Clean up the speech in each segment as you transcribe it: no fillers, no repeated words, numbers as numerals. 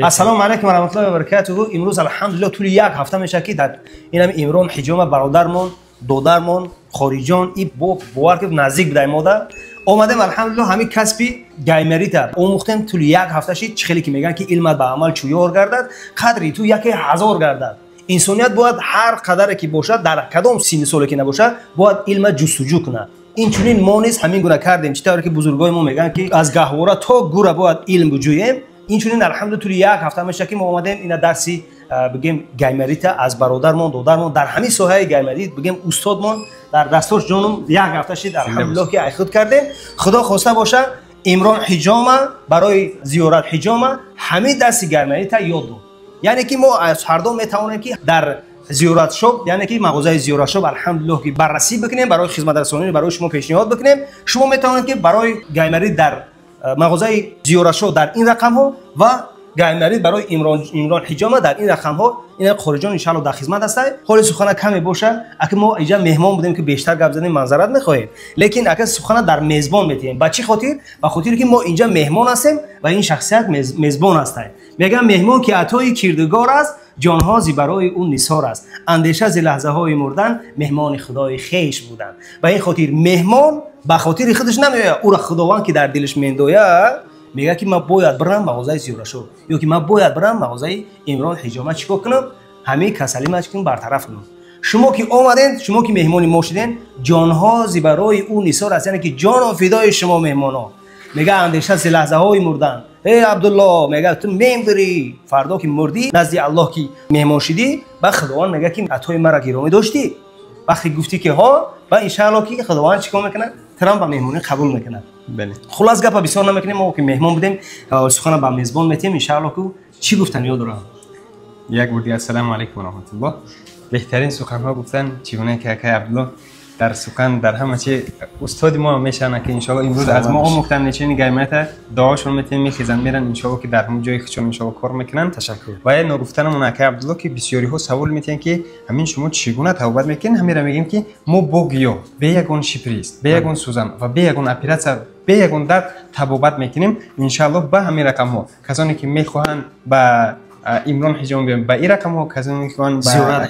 Ассалому алайкум ва раҳматуллоҳи ва баракатуҳу. Имрӯз, алҳамдулиллоҳ, тӯли як ҳафта мешавад, ки дар инам Имрон Ҳиҷома, бародармон, додармон, хориҷон и бо бовар ки наздик будай мода омадем. Алҳамдулиллоҳ, ҳамин касби гайморита омӯхтем. Тӯли як ҳафта шид. Чӣ хеле ки мегӯянд, ки илмат ба амал чӯ ёр гардад, қадри ту яке ҳазор гардад. Инсоният бояд ҳар қадаре ки бошад, дар кадом синни соле ки набошад, бояд илма ҷустуҷӯ кунад. Инчунин мо низ ҳамин гуна кардем. Чӣ тавре ки бузургои мо мегӯянд, ки аз гаҳвора то гура бояд илм буҷӯем. Инчунин, алҳамду, тӯли як ҳафта мешавад, ки мо омадем ина дарси, бигем, гайморита аз бародармон, додармон, дар ҳамин соҳаи гайморит, бигем, устодмон дар дастош ҷонум як ҳафта шид, алҳамдулиллоҳ, ки айхуд кардем. Худо хоста боша, Имрон Ҳиҷома барои Зиёрат Ҳиҷома ҳамин дарси гайморита ёд дод. Яъне ки мо аз ҳардо метавонем, ки дар Зиёратшоп, яъне ки мағозаи Зиёратшоп, алҳамдулиллоҳ, ки баррасӣ бикунем, барои хизматрасонӣ барои шумо пешниҳод бикунем. Шумо метавонед, ки барои гайморит дар мағозаи Зиёратшоп дар ин рақамҳо ва гайморит барои Имрон Ҳиҷома дар ин рақамҳо. Ина хориҷон иншаалло дар хизмат ҳастанд. Ҳоли сухана каме боша, ака мо иҷа меҳмон будем, ки бештар гап задем, манзарат мехоҳем, лекин ака сухана дар мезбон метиҳем. Ба чӣ хотир? Ба хотире ки мо инҷа меҳмон ҳастем ва ин шахсият мезбон ҳастанд. Мегӯям, меҳмон ки атои кирдигор аст, ҷонҳо зи барои ӯ нисор аст, андеша зи лаҳзаҳои мурдан, меҳмони худои хеш будан. Ба ин хотир меҳмон ба хотири худаш намеояд, ӯро Худованд ки дар дилаш мендояд, мегӯяд, ки ман бояд бирам мағозаи Зиёрашо ё ки ман бояд бирам мағозаи Имрон Ҳиҷома, чӣ кор кунам, ҳамин касалима чӣ кунам, бартараф кунам. Шумо ки омаден, шумо ки меҳмони мо шуден, ҷонҳо зи барои ӯ нисор аст, яъне ки ҷону фидои шумо меҳмоно. Мега, андеша зи лаҳзаҳои мурдан. Эй Абдулло, мега, ту мембирӣ, фардо ки мурдӣ, назди Аллоҳ ки меҳмон шидӣ, ба Худованд мега, ки атои мара гиромӣ доштӣ. Вақте гуфтӣ, ки ҳо, ва иншаалло, ки Худованд чӣ кор мекунад? Трам ба меҳмонӣ қабул мекунад. Хулас, гапа бисёр намекунем. Мо ки меҳмон будем, сухана ба мезбон метиҳем. Иншаалло, ку чӣ гуфтан ёд дорам. Як бор дигар ассалому алайкум ва раҳматуллоҳ. Беҳтарин суханҳо гуфтан, чӣ гуна ки акай Абдулло дар сухан, дар ҳама чи устоди мо мешаванд, ки иншоалло имрӯз аз мо омӯхтанд лечение гайморита. Дуошон метиҳем, мехезанд, меранд, иншоалло, ки дар ҳамон ҷои худшон иншоалло кор мекунанд. Ташаккур. Ва як ногуфтанамон, акай Абдулло, ки бисёриҳо савол метиҳанд, ки ҳамин шумо чӣ гуна табобат мекунед. Ҳаминро мегӯем, ки мо бо гиёҳ, бе ягон шприц, бе ягон сӯзан ва бе ягон оператсия, бе ягон дард табобат мекунем. Иншаалло, ба ҳамин рақамҳо касоне ки мехоҳанд ба Имрон Ҳиҷом биёянд, ба ин рақамҳо, касоне мехоҳанд ба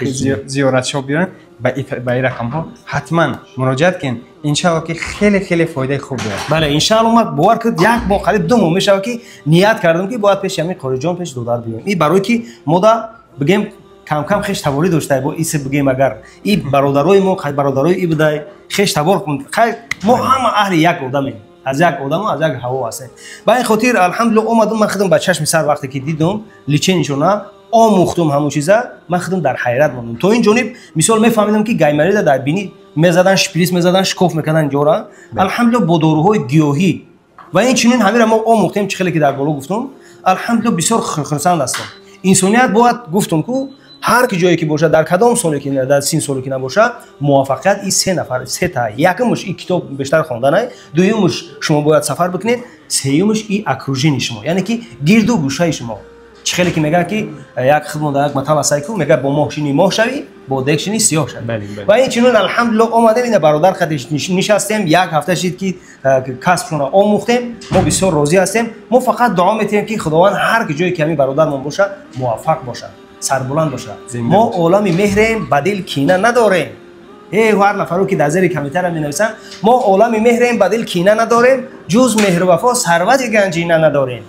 Зиёратшоп биёянд, ба ин рақамҳо ҳатман муроҷиат кунед. Иншаалло, ки хеле хеле фоидаи хуб дорад. Бале, иншаалло. Ман бовар кунед, як моҳ, қариб 2 моҳ мешавад, ки ният кардам, ки бояд пеши ҳамин хориҷон, пеши додар биёем. И барое ки мода, бигем, камкам хеш таборӣ доштай бо исе, бигем, агар и бародарои мо бародарои и будай, хеш табор, мо ҳама аҳли як одамем, аз як одаму аз як ҳаво ҳастем. Ба ин хотир, алҳамдулилло, омадум. Ман худам ба чашми сар вақте ки дидум, лечение шона омӯхтум, ҳамон чиза, ман худам дар ҳайрат мондум. То ин ҷониб, мисол, мефаҳмидам, ки гайморита дар бинӣ мезадан, шприц мезадан, шикоф мекардан ҷора. Алҳамдулилло, бо доруҳои гиёҳӣ ва ин чунин ҳамира мо омӯхтем. Чӣ хеле ки дар боло гуфтум, алҳамдулилло, бисёр хурсанд ҳастам. Инсоният бояд, гуфтум ку, ҳар ки ҷое ки бошад, дар кадом соле ки, дар син соле ки набошад, муваффақият и се нафар сета: якумш и китоб бештар хонданай, дуюмш шумо бояд сафар бикунед, сеюмш и окружение шумо, яъне ки гирду гӯшаи шумо. Чӣ хеле ки мегӯянд, ки як худмон дар як матал ҳастай ку, мегӯяд: бо моҳ шинӣ, моҳ шавӣ, бо дег шинӣ, сиёҳ шавӣ. Ва ин чунин, алҳамдулилло, омадем, ина бародар қадиш нишастем, як ҳафта шид, ки касбшонро омӯхтем. Мо бисёр розӣ ҳастем. Мо фақат дуо метиҳем, ки Худованд ҳар ки ҷое ки ҳамин бародармон бошад, муваффақ бошад, сарбуланд бошад. Мо олами меҳрем, ба дил кина надорем. Ҳар нафаро ки дар зери комментария менависанд, мо олами меҳрем, ба дил кина надорем, ҷуз меҳру вафо сарвати ганҷина надорем,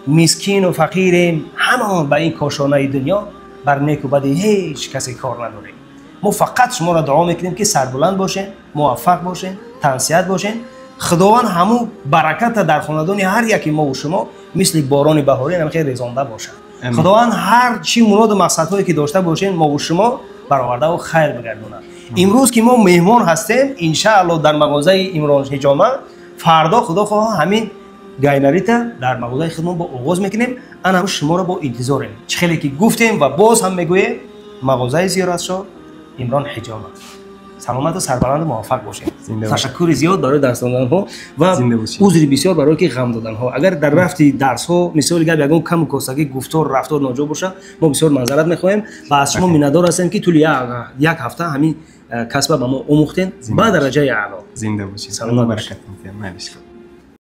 мискину фақирем ҳамаон ба ин кошонаи дунё, бар неку бади ҳеҷ касе кор надорем. Мо фақат шуморо дуо мекунем, ки сарбуланд бошем, муваффақ бошем, тансиҳат бошем. Худованд ҳамун бараката дар хонадони ҳар яки мову шумо мисли борони баҳорӣ хеле резонда бошад. Худованд ҳар чӣ муроду мақсадҳое ки дошта бошем, мову шумо баровардаву хайр бигардонад. Имрӯз ки мо меҳмон ҳастем, иншаалло, дар мағозаи Имрон Ҳиҷома, фардо, худо хоҳа, ҳамин гайморита дар мағозаи худмон бо оғоз мекунем. Ана шуморо бо интизорем. Чӣ хеле ки гуфтем ва боз ҳам мегӯем, мағозаи Зиёратшо, Имрон Ҳиҷома. Саломату сарбаланду муваффақ бошед. Ташаккури зиёд барои дарс доданҳо ва узри бисёр барое ки ғам доданҳо. Агар дар рафти дарсҳо, мисоли гап, ягон каму костагӣ, гуфтор, рафтор ноҷо бошад, мо бисёр маъзарат мехоҳем ва аз шумо миннатдор ҳастем, ки тӯли як ҳафта ҳамин касба ба мо омӯхтем ба дараҷаи аъло. Зинда бошед. Саломат бошед.